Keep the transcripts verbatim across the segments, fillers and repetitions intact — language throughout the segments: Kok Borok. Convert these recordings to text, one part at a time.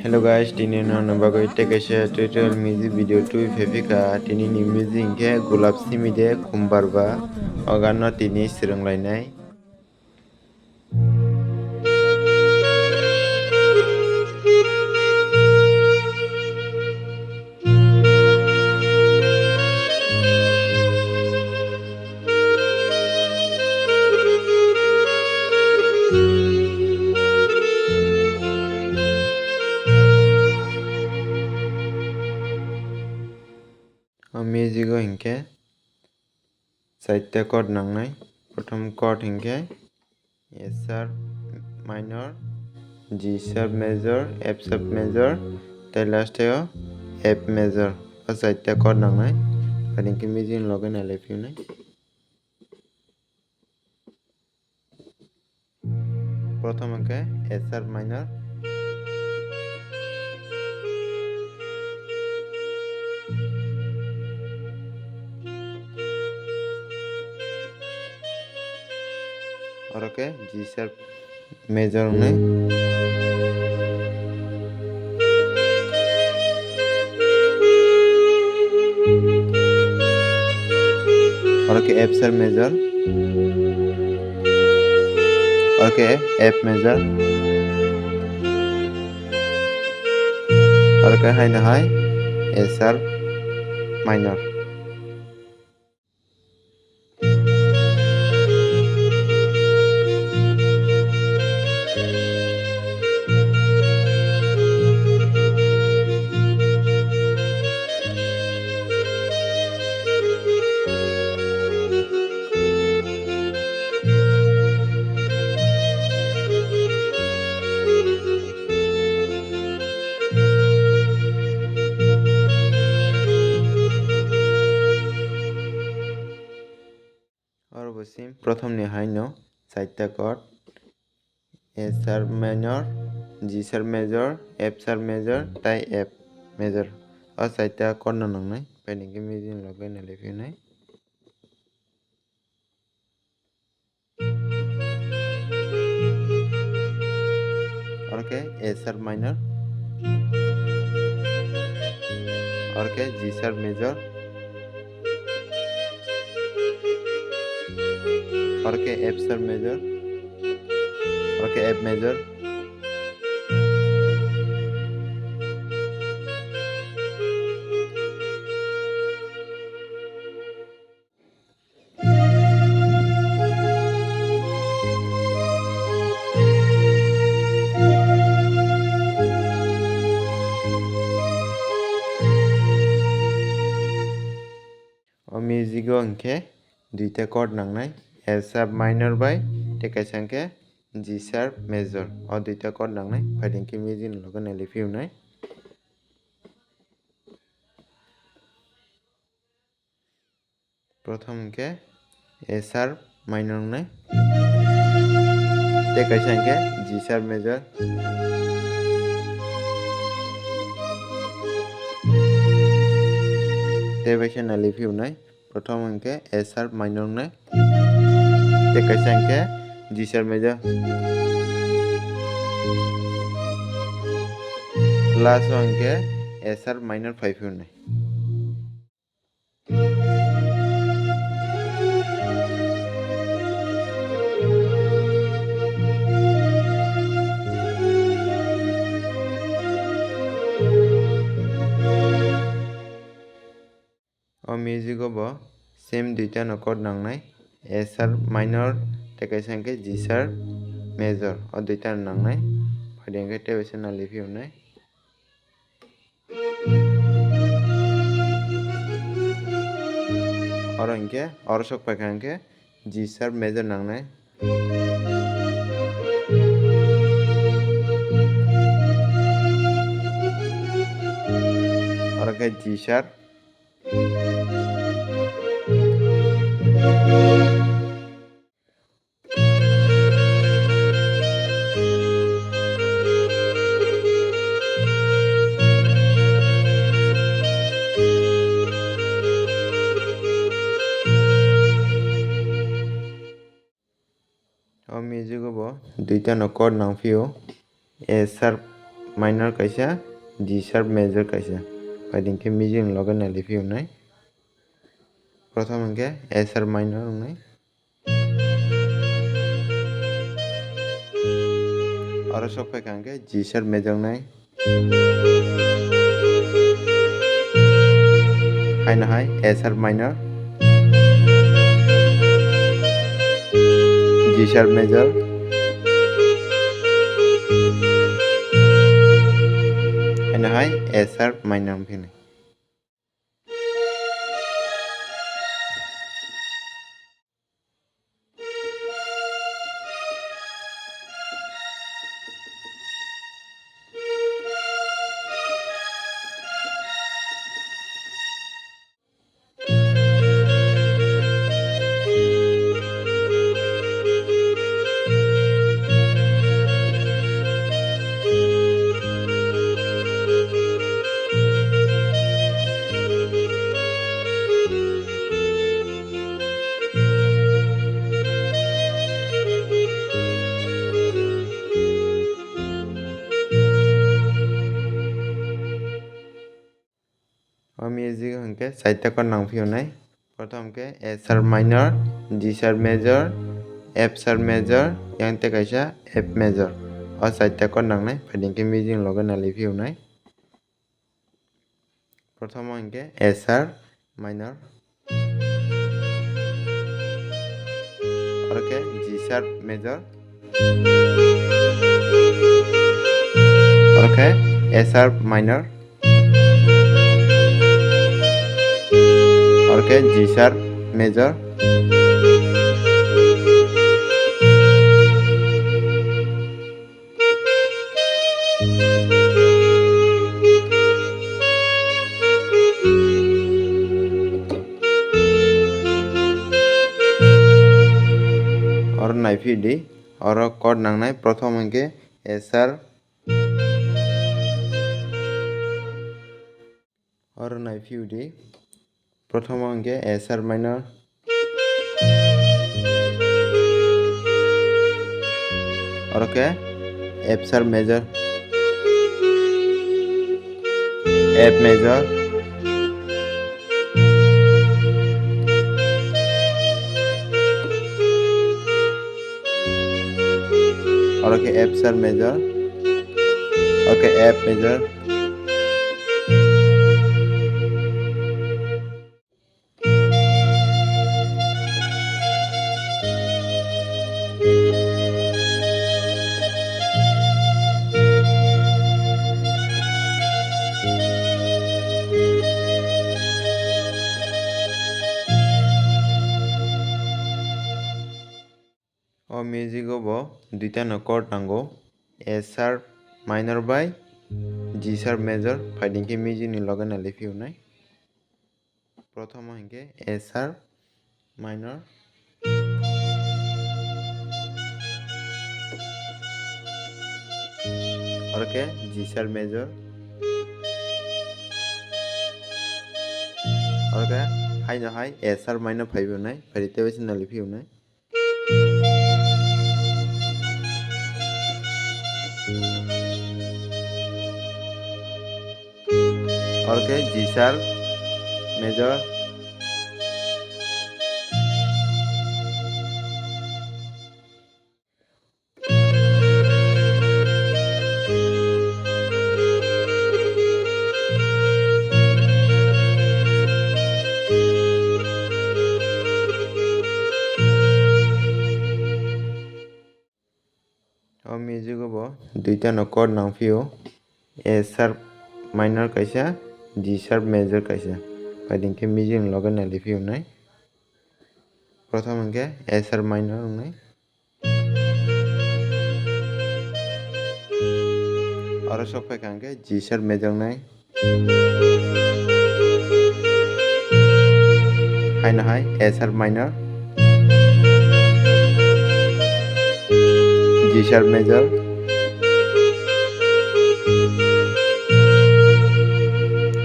Hello guys, tini nono bagwi tei kaisa tutorial music video twi phaipikha. Tini ni music hinkhe Gulab Simi de Khumbar ba. O gan no tini swrwng lainai. O music o hinkhe chaita chord nangnai. Prothom chord hinkhe A sharp minor, G sharp major, F sharp major, tei last o F major. O chaita chord nangnai. Aro hinkhe music ni loge nai lai phiyunai. Prothom hinkhe A sharp minor. Oro khe G sharp major wngnai. Oro khe F sharp major. Oro khe F major. Oro khe haino hai A sharp minor. Oro bo same prothom ni hai no chaita chord, A sharp minor, G sharp major, F sharp major, tai F major. O chaita chord no nangnai, pai hinkhe music ni loge nai lai phiyunai. Oro khe A sharp minor. Oro khe G sharp major. Oro khe F sharp major. Oro khe F major. O music o hinkhe duita chord nangnai, A sharp minor bai tei kaisa hinkhe G sharp major. O duita chord nangnai, pai hinkhe music ni loge nai lai phiyunai. Prothom hinkhe A sharp minor wngnai. Tei kaisa hinkhe G sharp major. Tei bai khe nai lai phiyunai. Prothom hinkhe A sharp minor wngnai. Tei kaisa hinkhe G sharp major. Last o hinkhe A sharp minor phai phiyunai. O music o bo same duita no chord nangnai, A sharp minor tei kaisa hinkhe G sharp major, o duita no nangnai. Phaidi hinkhe tei bai se nai lai phiyunai. Oro hinkhe, oro sok paikha hinkhe G sharp major nangnai. Oro khe G sharp. O music o bo duita no chord nang phio, A sharp minor kaisa, G sharp major kaisa. Phaidi hwnkhe music ni loge nailai phiyoknai. Prothom hwnkhe A sharp minor wngnai. Oro sok phaikha hwnkhe G sharp major wngnai. Haino hai A sharp minor, G sharp major, haino hai A sharp minor wngphini. O music hwnkhe chaita chord nang phiyoknai. Prothom khe A sharp minor, G sharp major, F sharp major, yang tei kaisa F major. O chaita chord nangnai, phaidi hwnkhe music loge nailai phiyoknai. Prothom hwnkhe A sharp minor. Oro khe G sharp major. Oro khe A sharp minor. Oro khe G sharp major. Oro naiphidi, oro chord nangnai, prothom hwnkhe A sharp. Oro naiphiyodi, prothomo hwnkhe A sharp minor, oro khe F sharp major, F major, oro khe F sharp major, oro khe F major. O music o bo duita no chord nango, A sharp minor bai G sharp major, phaidi hwnkhe music ni loge nailai phiyoknai. Prothomo hwnkhe A sharp minor, oro khe G sharp major, oro khe haino hai A sharp minor phaibo nai, phaidi teibo se nailai phiyoknai. Oro khe G sharp major. O music o bo duita no chord nang phio, A sharp minor kaisa, G sharp major kaisa. Phaidi hwnkhe music ni loge nailai phiyoknai. Prothom hwnkhe A sharp minor wngnai. Oro sok phaikha hwnkhe G sharp major wngnai. Haino hai A sharp minor, G sharp major,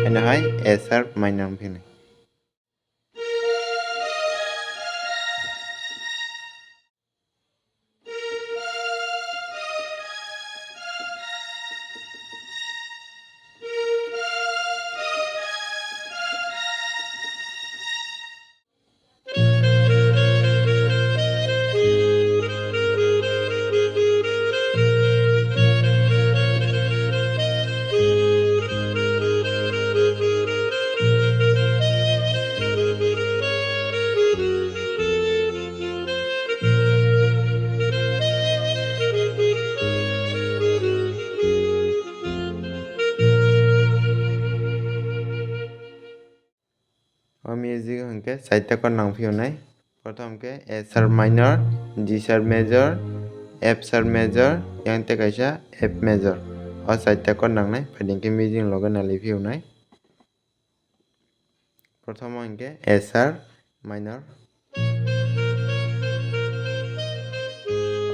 haino hai A sharp minor wngphini. Chaita chord nang phiyonai. Prothom khe A sharp minor, G sharp major, F sharp major, yang tei kaisa F major. O chaita chord nangnai, phaidi khe music loge nali phiyonai. Prothom hinkhe A sharp minor.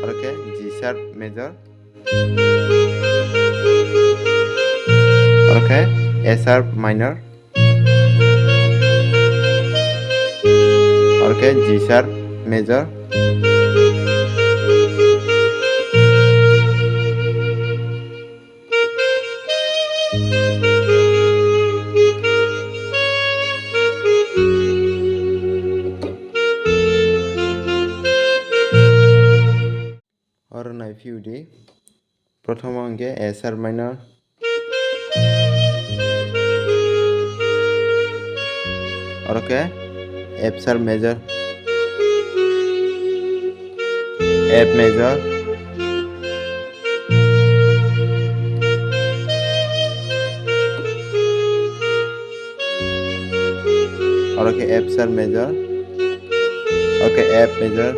Oro khe G sharp major. Oro khe A sharp minor. Oro khe G sharp major. Oro nai phiyudi. Prothomo hinkhe A sharp minor. Oro khe F sharp major. F major. Oro khe F sharp major. Oro khe F major.